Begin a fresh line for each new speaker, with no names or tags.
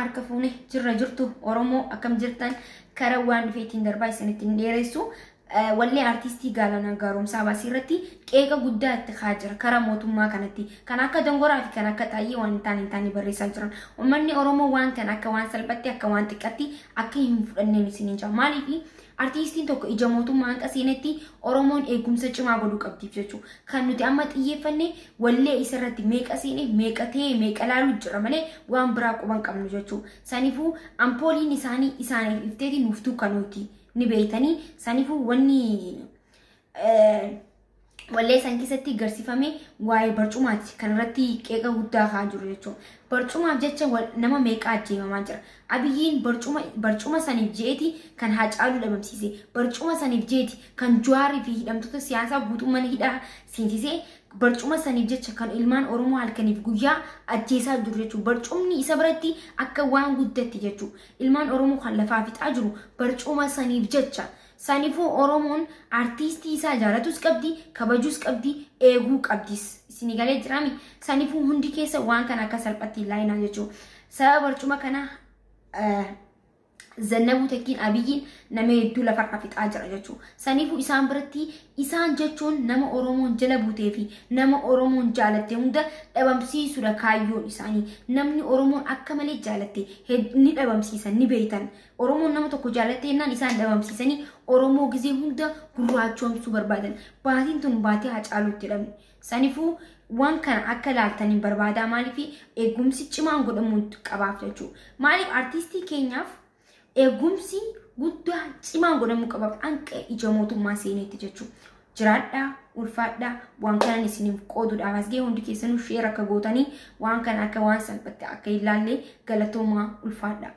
Harka fuune jirra jirtu Oromoo, akkam jirtan? Karaa waan dhufeetiin darbaa isinitti hin dheeressu. Wallee artistii Galaanaa Gaaromsaa baasii irratti qeeqa guddaa itti kaa jira karaa mootummaa kanatti. Kan akka dongoraa fi kan akka xaayyee waan hin taane barreessaa jiran. Uummanni Oromoo waan kana akka waan salphatti, akka waan xiqqatti akka hin fudhanneen isiniin jira. Maaliif? Artiistiin tokko ija mootummaa hanqa seenetti Oromoon eegumsa cimaa godhuu qabdiif jechuudha. Kan nuti amma xiyyeeffanne wallee isarratti meeqa seene, meeqa ta'e, meeqa laaluu jira malee waan biraa quban qabnu jechuudha. Saniifuu ampooliin isaanii isaaniif ifteeti nuuftuu kanuuti ni beeytanii. Saniifuu wanni wallee isaan keessatti garsiifame waa'ee barcumaati, kan irratti qeeqa guddaa ka'aa jiru jechuudha. Barcumaaf jecha nama meeqa ajjeefamaa jira. Abiyyiin barcuma saniif je'eeti kan Haacaaluu dhabamsiise. Barcuma saniif je'eeti kan Jawaarii fi hidhamtoota siyaasaa guutuu mana hidhaa seensisee. Barcuma saniif jecha kan ilmaan Oromoo halkaniif guyyaa ajjeesaa jiru jechuudha. Barcumni isa biratti akka waan guddatti jechuudha. Ilmaan Oromoo kan lafaa fixaa jiru barcuma saniif jecha. Saniifuu Oromoon artiistii isaa jaalatus qabdi, kabajuus qabdi, eeguu qabdis. Isinii galee jiraami? Saniifuu hundi keessa waan kana akka salphatti hin laayinaa jechuudha. Sababa barcuma kana Zannabuu Takkiin Abiyyiin nama hedduu lafarraa fixaa jira jechuudha. Saniifuu isaan biratti isaan jechuun nama Oromoon jala buutee fi nama Oromoon jaalatte hunda dhabamsiisuudha kaayyoon isaanii. Namni Oromoon akka malee jaalatte ni dhabamsiisan, ni beektan. Oromoon nama tokko jaalatte jennaan isaan dhabamsiisanii Oromoo gizee hunda gurraachoomsuu barbaadan. Baatiin tun baatii Haacaaluutti jedhamni. Saniifuu waan kana akka ilaaltaniin barbaadaa. Maaliif? Eegumsi cimaan godhamuu qabaaf jechuudha. Maaliif? Artiistii keenyaaf eegumsi guddaa cimaan godhamuu qabaaf hanqa ija mootummaa seeneetti jechuudha. Jiraadhaa, ulfaadhaa. Waan kanan isiniif qooduudhaaf as ga'e. Hundi keessanuu share akka gootanii, waan kana akka waan salphatti akka ilaalle. Galatoomaa, ulfaadhaa.